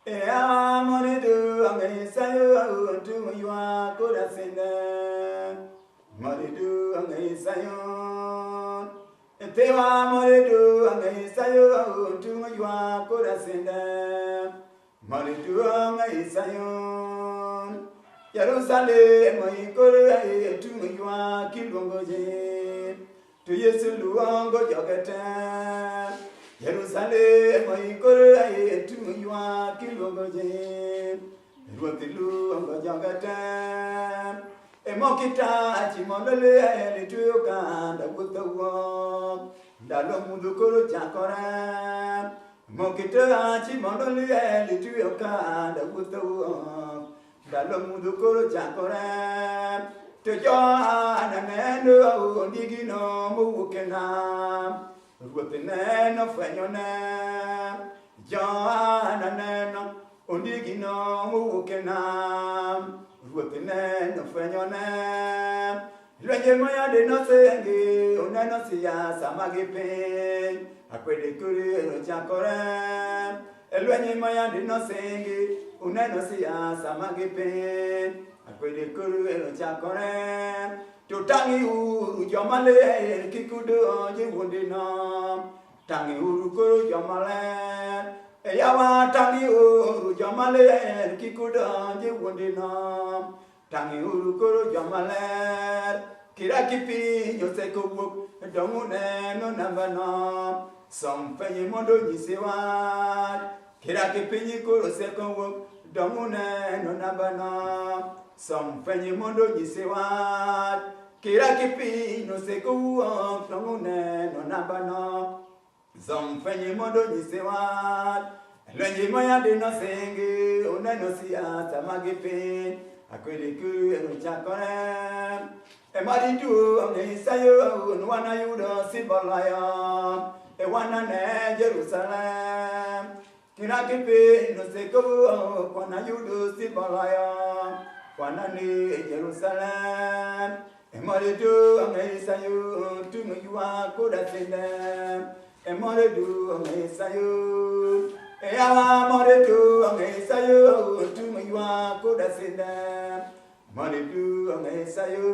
Eya moridu angesayo tumuywa kodasene. Moridu angesayo. Etewa moridu angesayo tumuywa kodasene. Moridu angesayo. Jerusalem ikore tumuywa kilongoje. Tu Yesu luongo jogete. Jerusalem ikore tumuywa kilongoje. Ruoth luongo jogete. Emokita chimolole lituyo kanda wuotho. Ndalo mudho koro chakore. Emokita chimolole lituyo kanda wuotho. Ndalo mudho koro chakore. To Johana neno ondigino mowuok e nam. Ruoth neno fwenyone. Johana neno ondigino mowuok e nam. Ruoth neno fwenyone. Lwenje moyande nosengi oneno siasa mag piny. Akwede koro chakore. Lwenje moyande nosengi oneno siasa mag piny. Akwede koro chakore. To tang'i uru joma ler kik udonj e wuondeno. Tang'i uru koro joma ler. Eyawa tang'i uru joma ler kik udonj e wuondeno. Tang'i uru koro joma ler. Kira kipiny osekowuok dong' uneno nambano. Som fwenyo mondo onyisi wach. Kira kipiny koro osekowuok dong' uneno nambano. Som fwenyo mondo onyisi wach. Kira kipiny osekowuok dong' uneno nambano. Som fwenyo mondo onyisi wach. Lwenje moyande nosingi uneno siasa mag piny. Akwede koro chakore. Emaridu angesayo nwana yudo siboloyo. Ewana ne Jerusalem. Kira kipiny nosekowuok wana yudo siboloyo. Wana ne Jerusalem. Emaridu angesayo tumuywa kodasende. Emaridu angesayo. Eyawa moridu angesayo tumuywa kodasende. Moridu angesayo.